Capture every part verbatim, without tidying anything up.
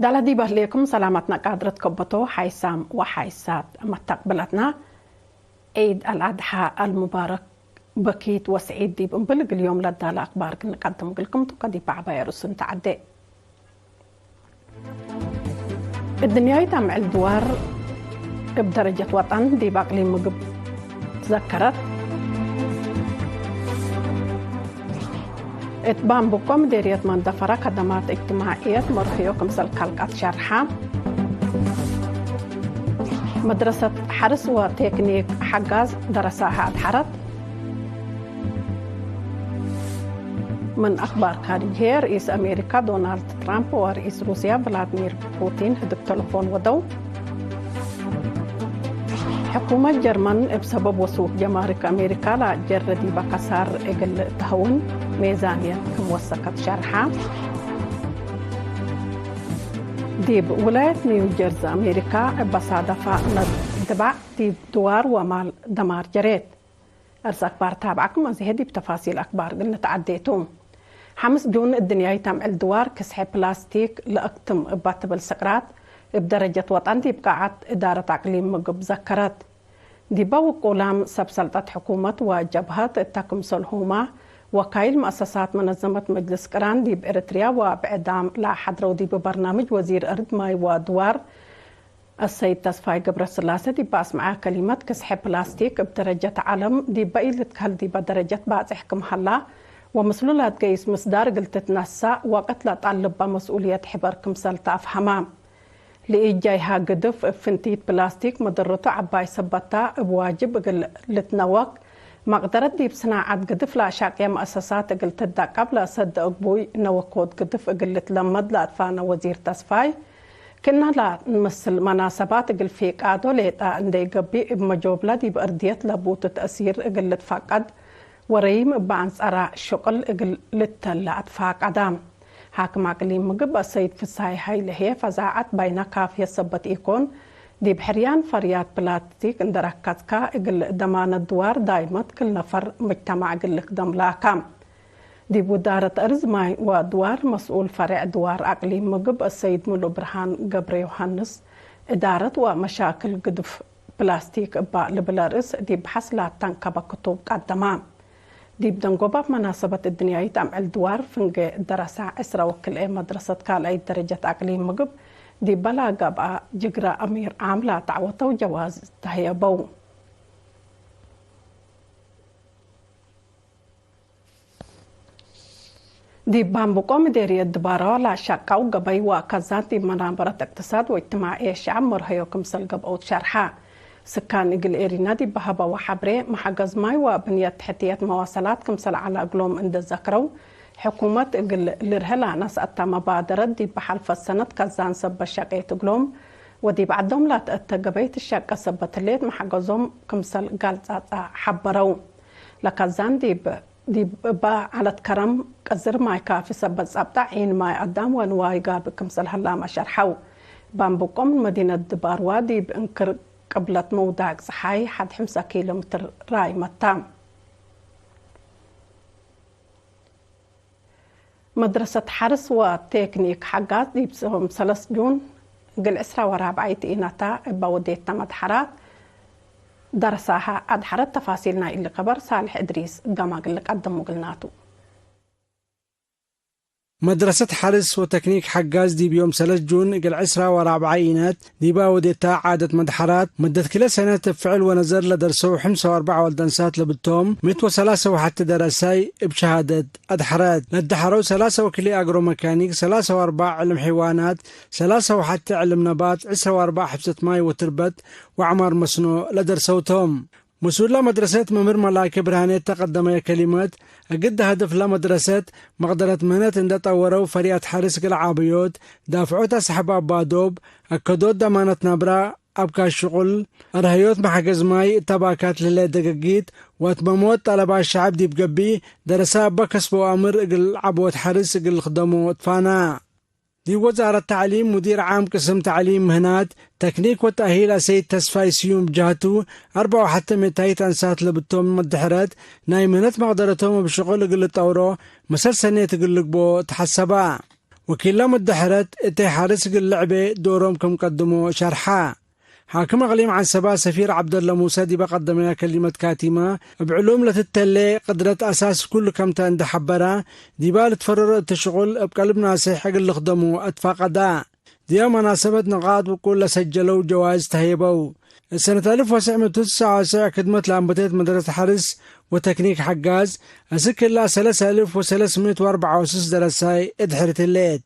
ዳላ ዲብ ህሌኩም ሰላማትና ቃድረት ከበቶ ሓይሳም ወሓይሳት መተቅብለትና። ዒድ አልአድሓ አልሙባረክ በኪት ወስዒድ ዲብ እምብል እግል ዮም ለዳለ አክባር እግል ንቀድም እግልኩም ቱ። ከዲብ በዐባይ ርእሱ ንትዐዴ። እድንያይት አምዕል ድዋር እብ ደረጀት ወጠን ዲብ አቅሊም ምግብ ትዘከረት። እት ባምቡኮ ምዴርየት መንደፈራ ከደማት እጅትማዕየት መርህዮ ክምሰል ካልቃት ሸርሐ። መድረሰት ሐርስ ወቴክኒክ ሐጋዝ ደረሳሀ አድሐረት። ምን አክባር ካርጅ ህዬ፣ ርኢስ አሜሪካ ዶናልድ ትራምፕ ወርኢስ ሩስያ ቭላድሚር ፑቲን ህድግ ተለፎን ወደው። ሕኩመት ጀርመን እብ ሰበብ ወሱክ ጀማርክ አሜሪካ ለአጀረ ዲበ ከሳር እግል ተሀውን ሜዛንየት ክም ወሰከት ሸርሐ። ዲብ ውላየት ኒው ጀርዚ አሜሪካ እብ አሳደፋ መድባዕ ዲብ ድዋር ወማል ደማር ጀሬት። አርስ አክባር ታብዐኩም አዜ ዲብ ተፋሲል አክባር እግል ንትዐዴ ቱ። ሐምስ ጁን እድንያይት አምዕል ድዋር ክስሐ ፕላስቲክ ለአክትም እባ ትብል ስቅራት እብ ደረጀት ወጠን ዲብ ቃዐት እዳረት አቅሊም ምግብ ዘከረት። ዲበ ውቁላም ሰብ ሰልጠት ሕኩመት ወጀብሀት እተ ክምሰልሁመ ወካይል መአሰሳት መነዘመት መጅልስ ቅራን ዲብ ኤረትርያ ወብዕዳም ለአሐድረው ዲብ በርናምጅ ወዚር እርድ ማይ ወድዋር አሰይድ ተስፋይ ገብረስላሴ ዲብ አስመዐ ከሊመት፣ ክስሐ ፕላስቲክ እብ ደረጀት ዐለም ዲበ ኢልትከሀል ዲበ ደረጀት ባጽሕ ክም ሀላ ወምስሉ ለትገይስ ምስዳር እግል ትትነሳእ ወቅት ለጠልበ መስኡልየት ሕበር ክምሰል ተአፍሀመ። ለኢጃይሃ ግድፍ እብ ፍንቲት ፕላስቲክ መደረቱ ዐባይ ሰበት ተ፣ እብ ዋጅብ እግል ልትነወክ መቅደረት ዲብ ስናዐት ግድፍ ለአሻቅየ መአሰሳት እግል ትደቀብ ለሰድ እግቡይ ነወኮት ግድፍ እግል ልትለመድ ለአትፋነ ወዚር ተስፋይ፣ ክእነ ለንመስል መናሰባት እግል ፊቃዶ ሌጠ እንዴ ገብእ፣ እብ መጆብለ ዲብ እርድየት ለቡቱ ተእሲር እግል ልትፈቀድ ወረይም እበ አንጸራ ሸቅል እግል ልተለ አትፋቀደ። ሓክም አቅሊም ምግብ አሰይድ ፍስሃይ ሀይለ ህዬ፣ ፈዛዐት በይነ ካፍየት ሰበት ኢኮን፣ ዲብ ሕርያን ፈርያት ፕላስቲክ እንደ ረከዝካ፣ እግል ደማነት ድዋር ዳይመት ክል ነፈር ምጅተማዕ እግል ልክደም ላካ። ዲብ ውዳረት እርዝ ማይ ወአድዋር መስኡል ፈሬዕ ድዋር አቅሊም ምግብ አሰይድ ሙሉ ብርሃን ገብረ ዮሐንስ፣ እዳረት ወመሻክል ግድፍ ፕላስቲክ እባ ልብል ርእስ ዲብ ሐስ ላተንከበ ክቱብ ቀደመ። ዲብ ደንጎባብ መናሰበት እድንያይት አምዕል ድዋር ፍንጌ ደረሳ ዕስረ ወክልኤ መድረሰት ካልኣይት ደረጀት አቅሊም ምግብ ዲበ ለገብአ ጅግረ አሚር ዓም ለአተዐወተው ጀዋዝ ተህየበው። ዲብ ባምብቆ ምዴርየት ድባሮ ለአሻቃው ገበይ ወአካዛት ዲብ መናበረት እቅትሳድ ወእጅትማዕየት ሸዐብ መርሀዮ ክምሰል ገብአው ትሸርሐ። ስካን እግል ኤሪና ዲብ ሀበወ ሐብሬ፣ መሐገዝ ማይ ወብንየት ተሕትየት መዋሰላት ክምሰል ዐለ እግሎም እንደ ዘክረው፣ ሕኩመት እግል ልርሀ ለአነስአተ መባደረት ዲብ ሐልፈት ሰነት ከዛን ሰበት ሸቄት እግሎም ወዲብ ዐዶም ላትአተ ገበይ ትሸቄ ሰበት ህሌት መሐገዞም ክምሰል ጋልጻጻ ሐበረው። ለከዛን ዲብ ዲብ እባ ዐለት ከረም ቅዝር ማይ ካፊ ሰበት ጸብጠ ዒን ማይ አዳም ወንዋይ ጋብእ ክምሰል ሀላመ ሸርሐው። ባምብቆ ምን መዲነት ድባርዋ ዲብ እንክር ቅብለት መውዳቅ ጸሓይ ሐድ ሕምሰ ኪሎ ምትር ራይመታ። መድረሰት ሐርስ ወቴክኒክ ሐጋዝ ዲብ ሰለስ ጁን እግል ዕስራ ወራብዓይት ኢነታ እበ ወዴተ መድሐራት ደረሳሀ አድሐረት። ተፋሲል ናይ እሊ ከበር ሳልሕ እድሪስ ገማግል ልቀድሙ እግልናቱ። መድረሰት ሐርስ ወተክኒክ ሐጋዝ ዲብ ዮም ሰለስ ጁን እግል ዕስራ ወራብዓ ኢነት ዲበ ወዴታ ዓደት መድሐራት፣ መደት ክለ ሰነት እብ ፍዕል ወነዘር ለደርሰው ሕምሰ ወአርበዕ ወልደንሳት ለብቶም፣ ምእት ወሰላሰ ወሐቲ ደረሳይ እብ ሸሃደት አድሐረት። ለአድሐረው ሰላሰ ወክልኤ አግሮ መካኒክ፣ ሰላሰ ወአርበዕ ዕልም ሐይዋናት፣ ሰላሰ ወሐቲ ዕልም ነባት፣ ዕስረ ወአርበዕ ሕፍዘት ማይ ወትርበት ወዐማር መስኖ ለደርሰው ቶም። መስኡል ለመድረሰት መምህር መላከ ብርሃኔ እተ ቀደመየ ከሊመት፣ እግል ሀደፍ ለመድረሰት መቅደረት ምህነት እንደ ጠወረው ፈሪያት ሐርስ እግል ዓበዮት፣ ዳፍዖት አስሐብ አባዶብ፣ አከዶት ደማነት ናብራ፣ አብካት ሽቁል፣ አርሀዮት መሐገዝ ማይ፣ እተባካት ለህለ ደገጊት ወአትመሞት ጠለባት ሸዐብ ዲብ ገብእ፣ ደረሳ እበ ከስቦ አምር እግል ዐቦት ሐርስ እግል ልክደሞ ትፋና። ዲብ ወዛረት ተዕሊም ሙዲር ዓም ቅስም ተዕሊም ምህናት፣ ተክኒክ ወተእሂል አሰይድ ተስፋይ ስዩም ጀህቱ፣ አርበዕ ወሐቲ ምእታይት አንሳት ለብቶም መድሕረት፣ ናይ ምህነት መቅደረቶም እብ ሽቁል እግል ልጠውሮ፣ መሰል ሰኔት እግል ልግቦ ተሐሰባ። ወኪሎም እት ድሕረት እተይ ሐርስ እግል ልዕቤ ዶሮም ክም ቀድሞ ሸርሐ። ሓክም አቅሊም ዐሰባ ሰፊር ዐብደለ ሙሰ ዲበ ቀደመያ ከሊመት ካቲመ፣ እብ ዕሉም ለትተሌ ቅድረት አሳስ ኩሉ ከምተ እንዴ ሐበረ፣ ዲባ ልትፈረሮ እተ ሽቁል እብ ቀልብ ናሴሕ እግል ልክደሙ አትፋቀዳ። ዲበ መናሰበት ንቃጥ ብቁል ለሰጀለው ጀዋይዝ ተህየበው። እት ሰነት አልፍ ወትሰዕ ምእት ወትስዓ ወትስዕ ክድመት ለአንበተት መድረሰት ሐርስ ወተክኒክ ሐጋዝ፣ አስክ እላ ሰለስ አልፍ ወሰለስ ምእት ወአርበዓ ወስስ ደረሳይ እድሕርት ህሌት።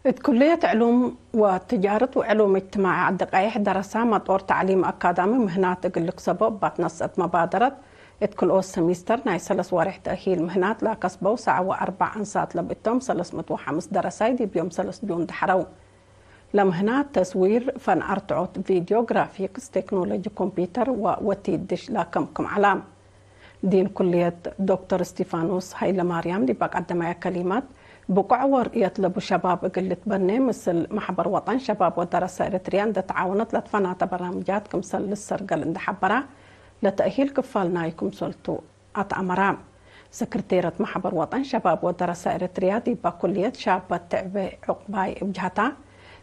እት ኩልየት ዕሉም ወትጃረት ወዕሉም እጅትማዒ ዐዲ ቀይሕ ደረሳ መጦር ተዕሊም አካዳሚ ምህናት እግል ልክሰቦ እባ ትነስአት መባደረት፣ እት ክልኦት ሰሚስተር ናይ ሰለስ ወሬሕ ተእሂል ምህናት ለከስበው ሰዕ ወአርበዕ አንሳት ለብእቶም ሰለስ ምእት ወሐምስ ደረሳይ ዲብ ዮም ሰለስ ጁን ደሐረው። ለምህናት ተስዊር፣ ፈን አርትዖት፣ ቪድዮ፣ ግራፊክስ፣ ቴክኖሎጂ ኮምፒተር ወወቲት ድሽ ለከምክም ዐላ። ዲን ኩልየት ዶክተር እስቲፋኖስ ሀይለማርያም ዲብ ቀደመየ ከሊመት፣ ብቁዕ ወርእየት ለቡ ሸባብ እግል ልትበኔ፣ ምስል መሕበር ወጠን ሸባብ ወደረሰ ኤረትርያ እንዴ ተዓወነት ለትፈናተ በርናምጃት ክምሰል ልሰርገል እንዴ ሐበራ፣ ለተእሂል ክፋል ናዩ ክምሰልቱ አትአመራ። ሰክርቴረት መሕበር ወጠን ሸባብ ወደረሰ ኤረትርያ ዲበ ኩልየት ሻበት ትዕቤ ዑቅባይ እብ ጀሀታ፣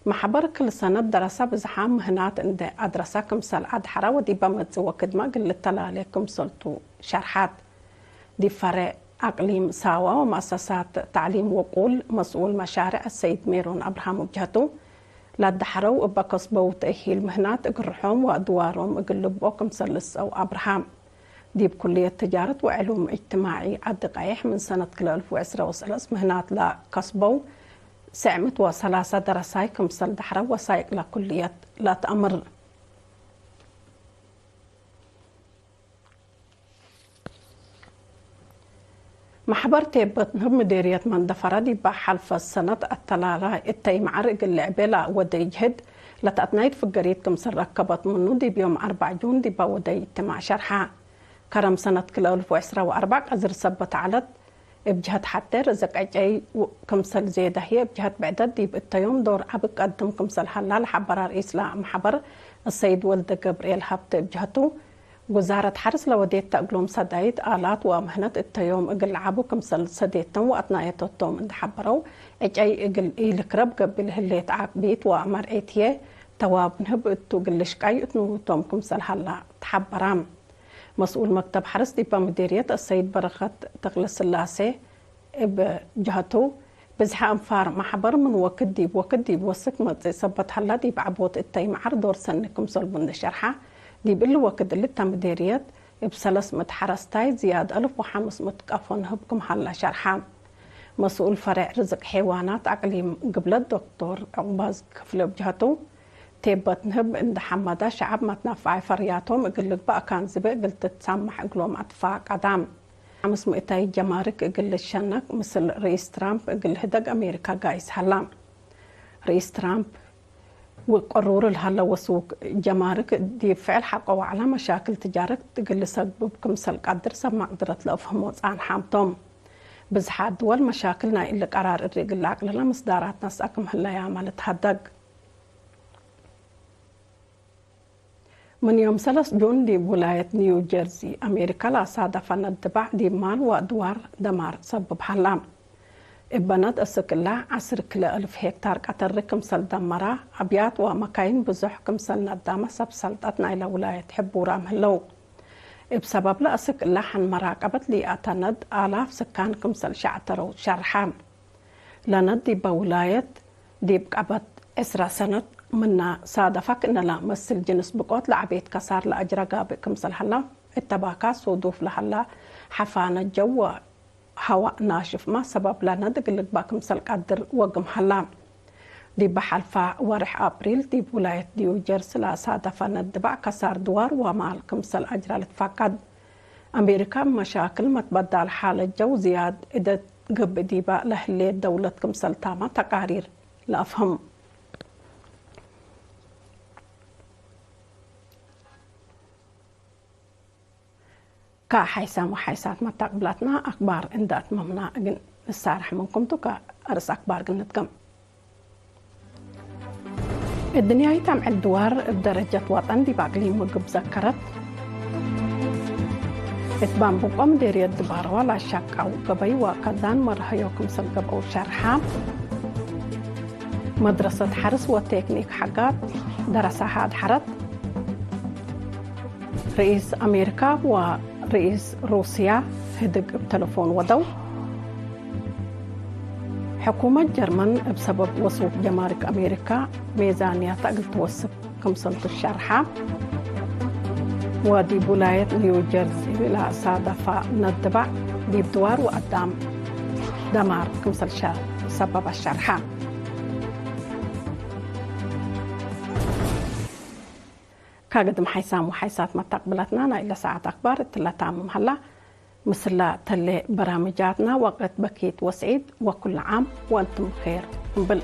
መሕበር ክል ሰነት ደረሰ ብዝሓም ምህናት እንዴ አድረሰ ክምሰል አድሐረ ወዲበ መጽእ ወክድመ እግል ልተላሌ ክምሰልቱ ሸርሐት። ዲብ ፈሬዕ አቅሊም ሳወ ወመአሰሳት ተዕሊም ወቁል መስኡል መሻርዕ አሰይድ ሜሮን አብርሃም እብ ጀህቱ፣ ለአድሐረው እበ ከስበው ተእሂል ምህናት እግል ርሖም ወአድዋሮም እግል ልብኦ ክምሰል ልስአው አብርሃም። ዲብ ኩልየት ትጃረት ወዕሉም እጅትማዒ ዐዲ ቀይሕ ምን ሰነት ክልኤ አልፍ ወዕስረ ወሰለስ ምህናት ለከስበው ሰዕ ምእት ወሰላሳ ደረሳይ ክምሰል ደሐረው ወሳይቅ ለኩልየት ለትአምር። መሕበር ቴበት ንህብ ምዴርየት መንደፈረ ዲበ ሐልፈ ሰነት አተላላይ እተይ መዓር እግል ልዕቤ ለወደይ ጅህድ ለተአትናይት ፍገሪት ክምሰል ረከበት ምኑ ዲብ ዮም አርበዕ ጁን ዲበ ወደይ እጅትማዕ ሸርሐ። ከረም ሰነት ክልኤ አልፍ ወዕስረ ወአርበዕ ቀዝር ሰበት ዐለት። እብ ጀሀት ሐቴ ርዝቅ ዕጨይ ክምሰል ዜደ ህዬ፣ እብ ጀሀት ብዕደት ዲብ እተዮም ዶር ዐቢ ቀድም ክምሰል ሀላ ለሐበረ ርኢስ ለመሕበር አሰይድ ወልደ ገብርኤል ሀብቴ እብ ጀሀቱ፣ ውዛረት ሐርስ ለወዴተ እግሎም ሰዳይት አላት ወምህነት እተዮም እግል ለዐቡ ክምሰል ሰዴቶም ወአትናየቶቶም እንዴ ሐበረው፣ ዕጨይ እግል ኢልክረብ ገብእ ለህሌት ዓቅቢት ወመርዒት ህዬ፣ ተዋብ ንህብ እቱ እግል ልሽቃዩ እት ንውቶም ክምሰል ሀላ ተሐበራ። መስኡል መክተብ ሐርስ ዲበ ምዴርየት አሰይድ በረኸት ተክለስላሴ እብ ጀሀቱ፣ ብዝሐ አንፋር መሕበር ምን ወክድ ዲብ ወክድ ዲብ ወስክ መጽእ ሰበት ሀላ፣ ዲብ ዐቦት እተይ መዓር ዶር ሰኒ ክምሰልቡ እንዴ ሸርሐ፣ ዲብ እሊ ወክድ እሊ እተ ምዴርየት እብ ሰለስ ምእት ሐረስታይ ዝያድ አልፍ ወሐምስ ምእት ቀፎ ንህብ ክም ሀላ ሸርሐ። መስኡል ፈሬዕ ርዝቅ ሔዋናት አቅሊም ግብለት ዶክቶር ዑቅባዝ ክፍሌ እብ ጀሀቱ፣ ቴበት ንህብ እንዴ ሐመደ፣ ሸዐብ መትነፋዐ ፈርያቶም እግል ልግበእ አካን ዝቤ እግል ትትሳመሕ እግሎም አትፋቀዳ። ሐምስ ምእታይ ጀማርክ እግል ልትሸነክ ምስል ርኢስ ትራምፕ እግል ህደግ አሜሪካ ጋይስ ሀላ። ርኢስ ትራምፕ፣ ወቅሩር ለሀለ ወሱክ ጀማርክ ዲብ ፍዕል ሐቆ ወዐለ መሻክል ትጃረት እግል ልሰግብብ ክምሰል ቀድር ሰብ መቅድረት ለአፍህሞ ጻንሓም ቶም። ብዝሓት ድወል መሻክል ናይ እሊ ቀራር እሊ እግል ለአቅልለ ምስዳራት ነስአ ክም ህለያመ ልትሀደግ። ምን ዮም ሰለስ ጁን ዲብ ውላየት ኒው ጀርዚ አሜሪካ ለአሳደፈ ነድ ድባዕ ዲብ ማል ወአድዋር ደማር ሰብብ ሀላ። እበ ነድ እስክ እላ ዐስር ክለ እልፍ ሄክታር ቀተሪ ክምሰል ደመራ፣ አብያት ወመካይን ብዙሕ ክምሰል ነዳመ ሰብ ሰልጠት ናይለ ውላየት ሕቡራም ህለው። እብ ሰበብለ እስክ እላ ሐን መራቀበት ሊአተ ነድ አላፍ ስካን ክምሰል ሸዕተረው ሸርሐ። ለነድ ዲበ ውላየት ዲብ ቀበት ዕስራ ሰነት ምና ሳደፈ ክእነ ለመስል ጅንስ ብቆት ለዐቤት ከሳር ለአጅረ ጋብእ ክምሰል ሀላ እተባካ፣ ሱዱፍ ለሀላ ሐፋነት ጀው ወሀዋእ ናሽፍመ ሰበብ ለነድ እግል ልግበእ ክምሰል ቀድር ወግም ሀላ። ዲበ ሐልፋ ወርሕ አፕሪል ዲብ ውላየት ኒው ጀርሲ ለሳደፈ ነድ ድባዕ ከሳር ድዋር ወማል ክምሰል አጅረ ልትፋቀድ። አሜሪካ እብ መሻክል መትበዳል ሓለት ጀው ዝያድ እደ ገብእ ዲበ ለህሌት ደውለት ክምሰል ታመ ተቃሪር ለአፍህም። ከሓይሳም ወሓይሳት መታቅብላትና አክባር እንደ አትመምና እግል ንሳርሕ ምንኩም ቱ። ከአርስ አክባር እግል ንትገም። እድንያይት አምዕል ድዋር እብ ደረጀት ወጠን ዲብ አቅሊም ወግብ ዘከረት። ባምቡቆ ምዴርየት ድባርዋ ለአሻቃው ገበይ ወከዛን መርሀዮ ክምሰል ገብአው ሸርሐ። መድረሰት ሐርስ ወቴክኒክ ሐጋት ደረሳሀ አድሐረት። ርኢስ አሜሪካ ወርኢስ ሩስያ ህድግ እብ ተለፎን ወደው። ሕኩመት ጀርመን እብ ሰበብ ወሱክ ጀማሪክ አሜሪካ ሜዛንያተ እግል ትወስክ ክምሰል ትሸርሐ። ወዲብ ውላየት ኒው ጀርዚ ለአሳደፈ ነድባዕ ዲብ ድዋር ወአዳም ደማር ክምሰል ሸ-፣ ሰበብ አሸርሐ። ከግድም ሓይሳም ወሓይሳት መታቅብለትና ናይለ ሰዓት አክባር እትለ ታምም ሀላ። ምስለ ተሌ በራምጃትና ወቅት በኪት ወስዒድ ወኩሉ ዓም ወአንቱም ብኼር እንብል።